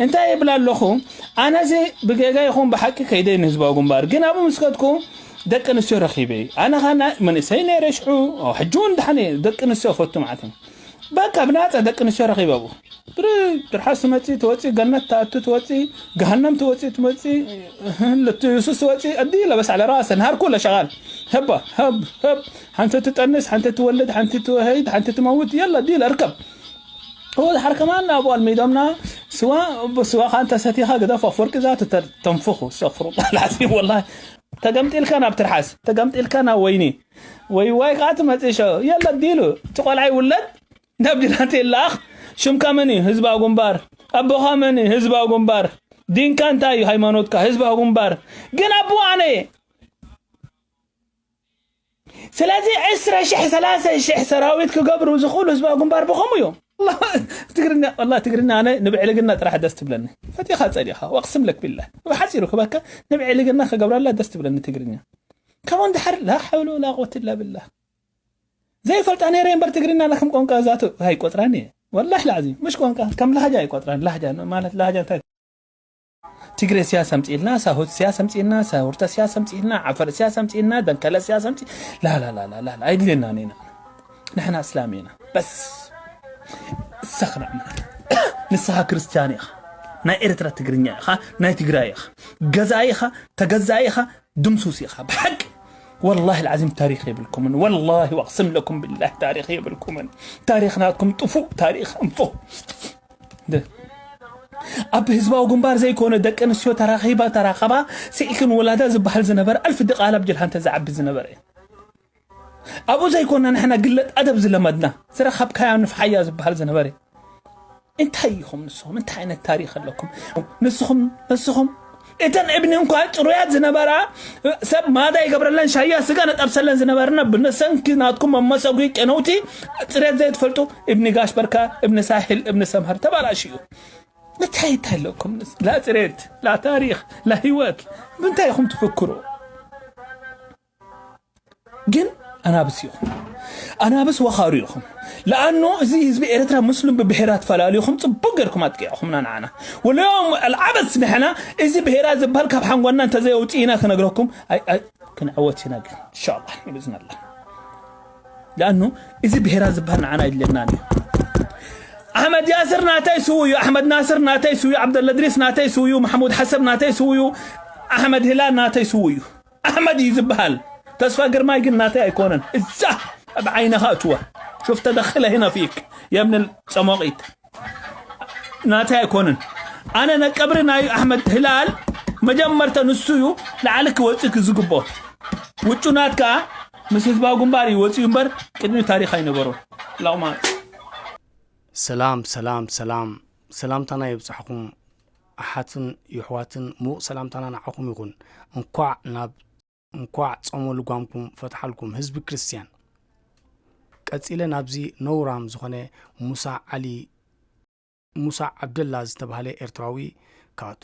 እንታይ ይብል ኣለኹ? ኣነዚ ብጌጋ ይኹን ብሓቂ ከይደ ንህዝባዊ ግንባር፣ ግን ኣብኡ ምስ ከድኩ ደቂ ኣንስትዮ ረኺበ። ኣነ ኸኣ መንእሰይ ነይረ ሽዑ፣ ሕጂ እውን ደሓን እየ፣ ደቂ ኣንስትዮ ፈቱ ማለት እዩ። በቃ ብናጻ ደቂ ኣንስትዮ ረኺበ ኣብኡ። ትርሓስ ትመጺ ትወጺ፣ ገነት ትኣቱ ትወጺ፣ ገሃነም ትወጺ ትመጺ፣ ለትዩሱስ ትወጺ፣ ኣዲ ለበስ ዓለ ራሰ፣ ነሃር ኩለ ሸቓል። ህባ፣ ህብ፣ ህብ፣ ሓንቲ ትጠንስ፣ ሓንቲ ትወልድ፣ ሓንቲ ትወህይድ፣ ሓንቲ ትመውት፣ የላ ዲል እርከብ። هو الحركة ما لنا أبو الميدومنا سوا، سوا خان تستيخا قد فورك ذاته تنفخه، استغفر الله العظيم والله. تقمت إلكان أبترحاس، تقمت إلكان ويني. وي واي قات ما تيشو، يلا ديلو، تقول عي ولد، نبدي لاتي الأخ، شم كامني، حزب أغنبار، أبو خامني، حزب أغنبار، دين كان تاي، هايمانوت كا، حزب أغنبار، جن أبو أنا. ስለዚ ዕስራ ሽሕ ሰላሳ ሽሕ ሰራዊት ክገብሩ ዝኽእሉ ህዝባዊ ግንባር ብኸምኡ እዮም። ትግርኛ ወላ ትግርኛ ኣነ ንብዕልግና ጥራሕ ደስ ትብለኒ። ፈቲኻ ጸሊኻ ወቅስም ለክ ቢላ ብሓፂሩ ክበካ ንብዕልግና ክገብረላ ደስ ትብለኒ ትግርኛ። ከምኡ እንድሕር ላ ሓውሎ ላ ቁወት ኢላ ብላ ዘይፈልጣ ነይረ እምበር ትግርኛ ላክም ቋንቋ ዛቱ ኣይቆጥራን እየ። ወላሂ ላዚ ምሽ ቋንቋ ከም ላህጃ ኣይቆጥራን። ላህጃ ማለት ላህጃ እንታይ ትግሬ ሲያስ ኣምጺእልና፣ ሳሆት ሲያስ ኣምጺእልና፣ ሳውርተ ሲያስ ኣምጺእልና፣ ዓፈር ሲያስ ኣምጺእልና፣ ደንከለ ሲያስ ኣምጺ ላላላላላ ኣይድልየና ኔና ንሕና እስላም ኢና በስ። እሰኽና ንስኻ ክርስትያን ኢኻ፣ ናይ ኤርትራ ትግርኛ ኢኻ፣ ናይ ትግራይ ኢኻ፣ ገዛኢ ኢኻ፣ ተገዛኢ ኢኻ፣ ድምሱስ ኢኻ ብሓቂ። ወላሂ العظيم ታሪኽ የብልኩምን። ወላሂ ወቅስም ለኩም ብላህ ታሪኽ የብልኩምን። ታሪኽ ናትኩም ጥፉእ ታሪኽ እንፎ። ኣብ ህዝባዊ ግንባር ዘይኮነ ደቂ ኣንስትዮ ተራኺባ ተራኸባ ስኢልክን ወላዳ ዝበሃል ዝነበረ ኣልፍ ድቓላ ኣብ ጅልሃ እንተ ዝዓቢ ዝነበረ እዩ። ኣብኡ ዘይኮነ ንሕና ግለጥ ኣደብ ዝለመድና ዝረኸብካያ ንፍሓያ ዝበሃል ዝነበረ እዩ። እንታይ ኢኹም ንስኹም? እንታይ ዓይነት ታሪኽ ኣለኩም ንስኹም? ንስኹም እተን እብኒ እንኳ ፅሩያት ዝነበራ ሰብ ማዳ ይገብረለን ሻያ ስጋ ነጠብሰለን ዝነበርና ብነሰንኪ ናትኩም መመሰጉ ቀነውቲ ፅሬት ዘይትፈልጡ እብኒ ጋሽ በርካ እብኒ ሳሕል እብኒ ሰምሃር ተባላሽ እዩ። እንታይ እንታይ ኣለኩም? ላ ፅሬት ላ ታሪኽ ላ ህይወት ምንታይ ኢኹም ትፍክሩ? ግን ኣናብስ ኢኹም። ኣናብስ ወኻሩ ኢኹም። ለኣኖ እዚ ህዝቢ ኤርትራ ሙስሊም ብብሄራት ፈላሊኹም ጽቡቅ ገርኩም ኣጥቂዕኹምና ንዓና። ወለዮም ኣልዓበስ ንሕና እዚ ብሄራት ዝበሃል ካብ ሓንጎና እንተዘየውጽእና ክነግረኩም ኣይ ኣይ ክንዕወት ኢና ግን ኢንሻኣላህ ብዝን ኣላህ። ለኣኖ እዚ ብሄራት ዝበሃል ንዓና የድልየናን እዩ። ኣሕመድ ያስር ናተይ ስውዩ፣ ኣሕመድ ናስር ናተይ ስውዩ፣ ዓብደላ እድሪስ ናተይ ስውዩ፣ ማሕሙድ ሓሰብ ናተይ ስውዩ፣ ኣሕመድ ሂላል ናተይ ስውዩ። ኣሕመድ እዩ ዝበሃል። ተስፋ ግርማይ ግን ናተይ ኣይኮነን። እዛ ኣብ ዓይንኻ እትዋ ሹፍ ተደኽለ ህና ፊክ የብን ጸሞቒት ናተይ ኣይኮነን። ኣነ ነቀብሪ ናይ ኣሕመድ ህላል መጀመርተ ንሱ እዩ ላዕሊ ክወፅእ ዝግቦ። ውጩ ናት ከዓ ምስ ህዝባዊ ግንባር እዩ ወፅኡ እምበር ቅድሚ ታሪኽ ኣይነበሮን። ላውማ ሰላም ሰላም ሰላም ሰላምታና ይብጻሕኹም ኣሓትን ይሕዋትን ምዉቕ ሰላምታና ንዓኹም ይኹን። እንኳዕ ናብ እንኳዕ ጾመ ልጓምኩም ፈትሓልኩም ህዝቢ ክርስትያን። ቀጺለ ናብዚ ነውራም ዝኾነ ሙሳ ዓሊ ሙሳ ዓብደላ ዝተባህለ ኤርትራዊ ክኣቱ።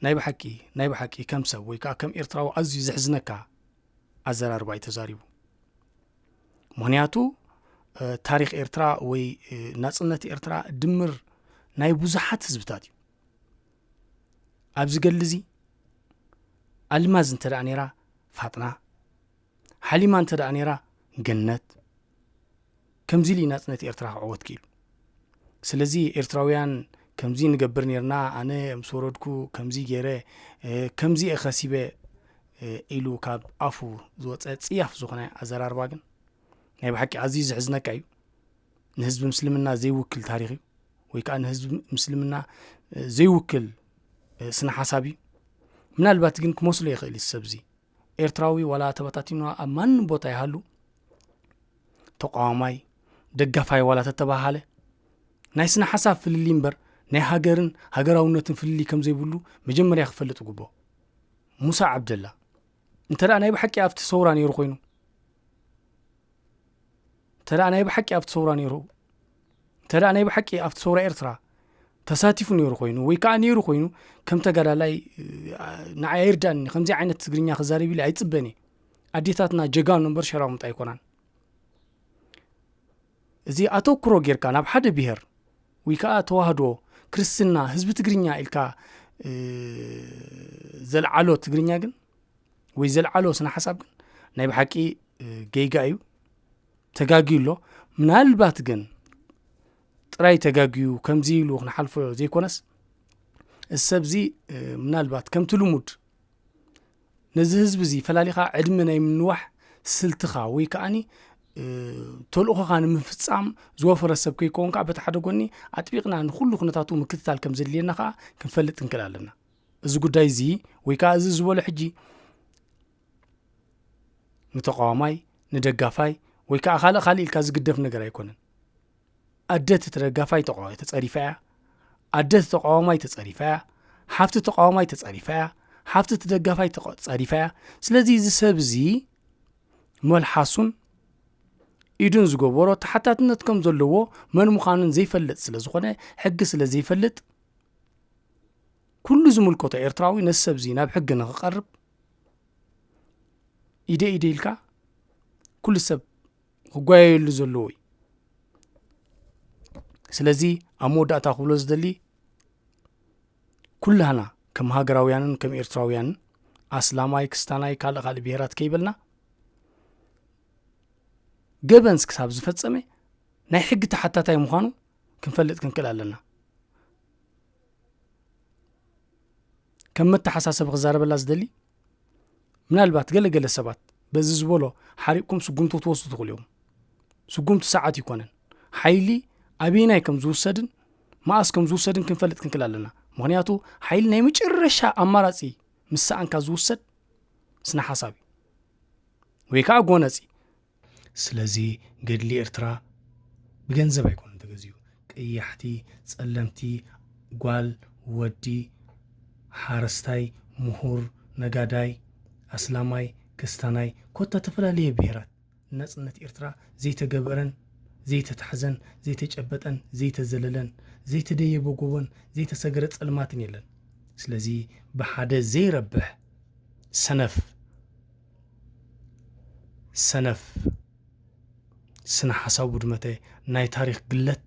ናይ ብሓቂ ናይ ብሓቂ ከም ሰብ ወይ ከዓ ከም ኤርትራዊ ኣዝዩ ዘሕዝነካ ኣዘራርባ እዩ ተዛሪቡ። ምኽንያቱ ታሪኽ ኤርትራ ወይ ናጽነት ኤርትራ ድምር ናይ ብዙሓት ህዝብታት እዩ። ኣብዚ ገድሊ እዚ ኣልማዝ እንተ ደኣ ነይራ ፋጥና፣ ሓሊማ እንተ ደኣ ነይራ ገነት፣ ከምዚ ኢሉ እዩ ናጽነት ኤርትራ ክዕወት ክኢሉ። ስለዚ ኤርትራውያን ከምዚ ንገብር ነይርና፣ ኣነ ምስ ወረድኩ ከምዚ ገይረ፣ ከምዚ እየ ከሲበ ኢሉ ካብ ኣፉ ዝወጸ ጽያፍ ዝኾነ ኣዘራርባ ግን ናይ ብሓቂ ኣዝዩ ዘሕዝነካ እዩ። ንህዝቢ ምስልምና ዘይውክል ታሪኽ እዩ ወይ ከዓ ንህዝቢ ምስልምና ዘይውክል ስነ ሓሳብ እዩ። ምናልባት ግን ክመስሎ ይኽእል እዩ ሰብዚ ኤርትራዊ ዋላ ተበታቲኑ ኣብ ማንም ቦታ ይሃሉ ተቃዋማይ ደጋፋይ ዋላ ተተባሃለ ናይ ስነ ሓሳብ ፍልልይ እምበር ናይ ሃገርን ሃገራውነትን ፍልልይ ከም ዘይብሉ መጀመርያ ክፈልጥ ይግብኦ። ሙሳ ዓብደላ እንተ ደኣ ናይ ብሓቂ ኣብቲ ሰውራ ነይሩ ኮይኑ እንተ ደኣ ናይ ብሓቂ ኣብቲ ሰውራ ነይሩ እንተ ደኣ ናይ ብሓቂ ኣብቲ ሰውራ ኤርትራ ተሳቲፉ ነይሩ ኮይኑ ወይ ከዓ ነይሩ ኮይኑ ከም ተጋዳላይ ንዓይ ኣይርዳእኒ ከምዚ ዓይነት ትግርኛ ክዛረብ ኢለ ኣይፅበን እየ። ኣዴታትና ጀጋኑ እምበር ሸራሙጥ ኣይኮናን። እዚ ኣተኩሮ ጌርካ ናብ ሓደ ብሄር ወይ ከዓ ተዋህዶ ክርስትና ህዝቢ ትግርኛ ኢልካ ዘልዓሎ ትግርኛ ግን ወይ ዘልዓሎ ስነ ሓሳብ ግን ናይ ብሓቂ ጌጋ እዩ፣ ተጋግዩ ኣሎ። ምናልባት ግን ጥራይ ተጋግዩ ከምዚ ኢሉ ክንሓልፎ ዘይኮነስ፣ እዚ ሰብዚ ምናልባት ከምቲ ልሙድ ነዚ ህዝቢ እዚ ፈላሊኻ ዕድመ ናይ ምንዋሕ ስልትኻ ወይ ከዓኒ ተልእኾኻ ንምፍጻም ዝወፈረ ሰብ ከይከውን ከዓ በቲ ሓደ ጎኒ ኣጥቢቕና ንኩሉ ኩነታቱ ምክትታል ከም ዘድልየና ከዓ ክንፈልጥ ክንክእል ኣለና። እዚ ጉዳይ እዚ ወይ ከዓ እዚ ዝበሎ ሕጂ ንተቃዋማይ ንደጋፋይ ወይ ከዓ ካልእ ካልእ ኢልካ ዝግደፍ ነገር ኣይኮነን። ኣደ እቲ ተደጋፋይ ተቃዋማይ ተጸሪፋ እያ። ኣደ እቲ ተቃዋማይ ተጸሪፋ እያ። ሓፍቲ ተቃዋማይ ተጸሪፋ እያ። ሓፍቲ እቲ ደጋፋይ ተጸሪፋ እያ። ስለዚ እዚ ሰብ እዚ መልሓሱን ኢዱን ዝገበሮ ተሓታትነት ከም ዘለዎ መን ምዃኑን ዘይፈልጥ ስለ ዝኾነ ሕጊ ስለ ዘይፈልጥ ኩሉ ዝምልከቶ ኤርትራዊ ነዚ ሰብ እዚ ናብ ሕጊ ንክቐርብ ኢደ ኢደ ኢልካ ኩሉ ሰብ ክጓየየሉ ዘለዎ እዩ። ስለዚ ኣብ መወዳእታ ክብሎ ዝደሊ ኩላህና ከም ሃገራውያንን ከም ኤርትራውያንን ኣስላማይ ክስታናይ ካልእ ካልእ ብሄራት ከይበልና ገበንስ ክሳብ ዝፈጸመ ናይ ሕጊ ተሓታታይ ምዃኑ ክንፈልጥ ክንክእል ኣለና። ከም መተሓሳሰቢ ክዛረበላ ዝደሊ ምናልባት ገለገለ ሰባት በዚ ዝበሎ ሓሪቕኩም ስጉምቲ ክትወስዱ ትኽእሉ እዮም። ስጉምቲ ሰዓት ይኮነን። ሓይሊ ኣበየናይ ከም ዝውሰድን መኣስ ከም ዝውሰድን ክንፈልጥ ክንክእል ኣለና። ምኽንያቱ ሓይሊ ናይ መጨረሻ ኣማራጺ ምስ ሰኣንካ ዝውሰድ ስነ ሓሳብ እዩ ወይ ከዓ ጎነፂ። ስለዚ ገድሊ ኤርትራ ብገንዘብ ኣይኮነን ተገዚኡ። ቀያሕቲ፣ ጸለምቲ፣ ጓል፣ ወዲ፣ ሓረስታይ፣ ምሁር፣ ነጋዳይ፣ ኣስላማይ፣ ክስታናይ፣ ኮታ ተፈላለየ ብሄራት ናጽነት ኤርትራ ዘይተገበረን ዘይተታሕዘን ዘይተጨበጠን ዘይተዘለለን ዘይተደየበ ጎቦን ዘይተሰገረ ጸልማትን የለን። ስለዚ ብሓደ ዘይረብሕ ሰነፍ ሰነፍ ስነ ሓሳብ ውድመተ ናይ ታሪኽ ግለት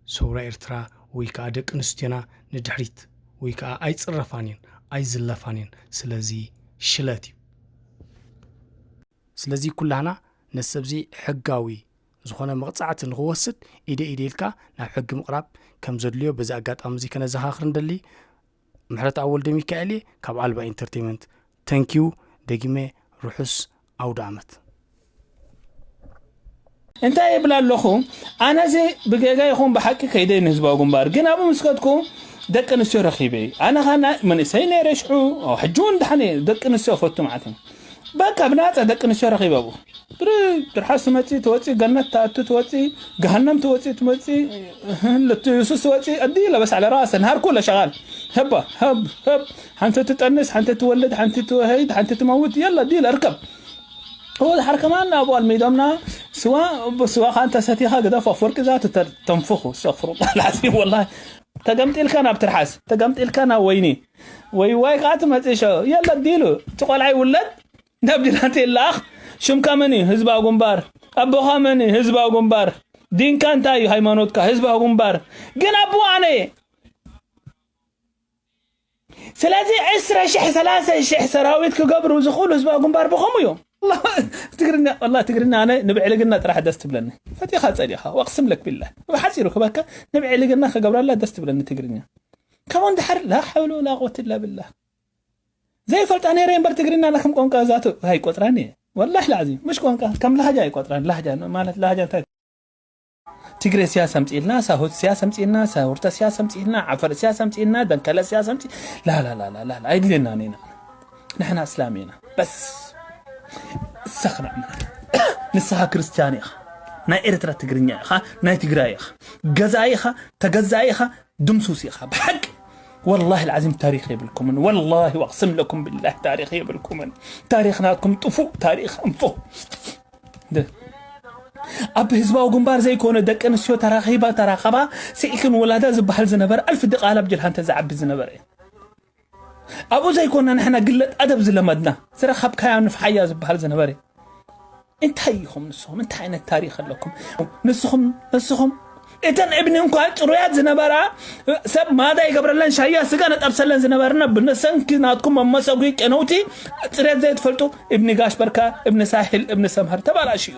ሰውራ ኤርትራ ወይ ከዓ ደቂ ኣንስትዮና ንድሕሪት ወይ ከዓ ኣይጽረፋን እየን ኣይዝለፋን እየን። ስለዚ ሽለት እዩ። ስለዚ ኩላህና ነዚ ሰብዚ ሕጋዊ ዝኾነ መቕጻዕቲ ንኽወስድ ኢደ ኢደ ኢልካ ናብ ሕጊ ምቕራብ ከም ዘድልዮ በዚ ኣጋጣሚ እዚ ከነዘኻኽር ንደሊ። ምሕረት ኣብ ወልደ ሚካኤል እየ ካብ ኣልባ ኢንተርቴይመንት። ተንኪዩ። ደጊመ ርሑስ ኣውደ ኣመት። እንታይ ይብል ኣለኹ ኣነዚ ብጌጋ ይኹን ብሓቂ ከይደ ንህዝባዊ ግንባር ግን ኣብኡ ምስ ከድኩ ደቂ ኣንስትዮ ረኺበ ኣነ ኻና መንእሰይ ነይረ ሽዑ ሕጂ እውን ድሓነ ደቂ ኣንስትዮ ፈቱ ማለት እዩ በቃ ብናፃ ደቂ ኣንስትዮ ረኺበ ኣብኡ ትርሓስ ትመፂ ትወፂ ገነት ትኣቱ ትወፂ ገሃነም ትወፂ ትመፂ ልትዩሱስ ትወፂ ኣዲ ለበስ ዓለ ራሰ ንሃር ኩለ ሸቃል ህባ ህብ ህብ ሓንቲ ትጠንስ ሓንቲ ትወልድ ሓንቲ ትወሀይድ ሓንቲ ትመውት የላ ዲል እርከብ هو الحركة ما أنا أبو الميدومنا سوا سوا خان تستيخا قد فورك ذات تنفخ استغفر الله العظيم والله تقمت إلكنا بترحس تقمت إلكنا ويني ወይ ዋይ ከዓ ትመፅእ ሸው የለ ዲሉ እቲ ቆልዓ ይውለድ ናብ ዲላንተ ይለኣኽ ሽምካ መን እዩ ህዝባዊ ግንባር ኣቦኻ መን እዩ ህዝባዊ ግንባር ዲንካ እንታይ እዩ ሃይማኖትካ ህዝባዊ ግንባር ግን ኣቦ ኣነ እየ ስለዚ ዕስራ ሽሕ ሰላሳ ሽሕ ሰራዊት ክገብሩ ዝኽእሉ ህዝባዊ ግንባር ብኸምኡ እዮም ትግርኛ ወላ ትግርኛ ኣነ ንብዕልግና ጥራሕ ደስ ትብለኒ ፈቲኻ ፀሊኻ ወቅስም ለክ ቢላ ብሓፂሩ ክበካ ንብዕልግና ክገብረላ ደስ ትብለኒ ትግርኛ ካብኡ እንድሓር ላ ሓውሎ ላ ቆት ላ ብላ ዘይፈልጣ ነይረ እምበር ትግርኛ ላ ከም ቋንቋ ዛቱ ኣይቆፅራን እየ ወላሕ ላዚ ምሽ ቋንቋ ከም ላህጃ ኣይቆፅራን ላህጃ ማለት ላህጃ እንታይ ትግሬ ሲያስ ኣምፅእልና ሳሁት ሲያስ ኣምፅእልና ሳውርተ ሲያስ ኣምፅእልና ዓፈር ሲያስ ኣምፅእልና ደንከለ ሲያስ ኣምፅ ላላላላላ ኣይድልየና ኔና ንሕና እስላም ኢና በስ እሰኽና ንስኻ ክርስትያን ኢኻ ናይ ኤርትራ ትግርኛ ኢኻ ናይ ትግራይ ኢኻ ገዛኢ ኢኻ ተገዛኢ ኢኻ ድምሱስ ኢኻ ብሓቂ والله العظيم تاريخ يبلكم والله واقسم لكم بالله تاريخ يبلكم تاريخ ناتكم طفو تاريخ انفو ኣብ ህዝባዊ ግንባር ዘይኮነ ደቂ ኣንስትዮ ተራኺባ ተራኸባ ስኢክን ወላዳ ዝበሃል ዝነበረ ኣልፍ ድቓላ ብጅልሃ እንተ ዝዓቢ ዝነበረ ኣብኡ ዘይኮነ ንሕና ግለጥ ኣደብ ዝለመድና ዝረኸብካያ ንፍሓያ ዝበሃል ዝነበረ እንታይ ኢኹም ንስኹም እንታይ ዓይነት ታሪኽ ኣለኩም ንስኹም ንስኹም እተን እብኒ እንኳ ጽሩያት ዝነበራ ሰብ ማዳ ይገብረለን ሻያ ስጋ ነጠብሰለን ዝነበርና ብነሰንኪ ናትኩም መመሰጉ ቀነውቲ ጽሬት ዘይትፈልጡ እብኒ ጋሽ በርካ እብኒ ሳሕል እብኒ ሰምሃር ተባላሽ እዩ።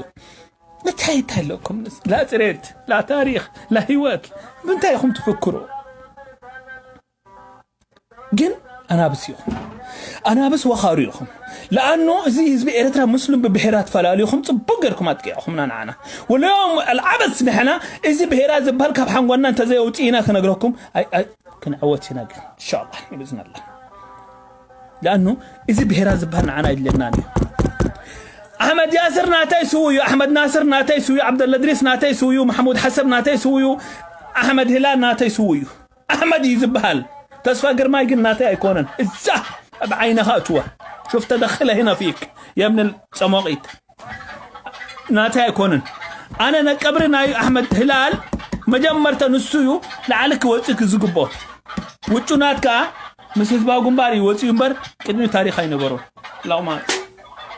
እንታይ እንታይ ኣለኩም? ላ ጽሬት ላ ታሪኽ ላ ህይወት ምንታይ ኢኹም ትፍክሩ? ግን ኣናብስ ኢኹም ኣናብስ ወኻሩ ኢኹም። ለኣኖ እዚ ህዝቢ ኤርትራ ሙስሊም ብብሔራት ፈላሊኹም ጽቡቅ ገርኩም ኣጥቂዕኹምና ንዓና ወለዮም ኣልዓበስ ንሕና እዚ ብሔራ ዝበሃል ካብ ሓንጎና እንተዘየውፅእና ክነግረኩም ክንዕወት ኢና ግን እንሻላ ብዝነላ። ለኣኑ እዚ ብሔራ ዝበሃል ንዓና ይድለና እዩ። ኣሕመድ ያስር ናተይ ስው እዩ ኣሕመድ ናስር ናተይ ስው እዩ ዓብደለድሪስ ናተይ ስው እዩ ማሕሙድ ሓሰብ ናተይ ስው እዩ ኣሕመድ ሂላል ናተይ ስው እዩ ኣሕመድ እዩ ዝበሃል። ተስፋ ግርማይ ግን ናተይ ኣይኮነን። እዛ ኣብ ዓይንኻ እትዋ ሹፍ ተደኽለ ሂና ፊክ የብን ጸሞቒት ናተይ ኣይኮነን። ኣነ ነቀብሪ ናይ ኣሕመድ ህላል መጀመርተ ንሱ እዩ ላዕሊ ክወፅእ ዝግቦ። ውጩ ናትካ ምስ ህዝባዊ ግንባር እዩ ወፅኡ እምበር ቅድሚ ታሪኽ ኣይነበሮን። ላቕማ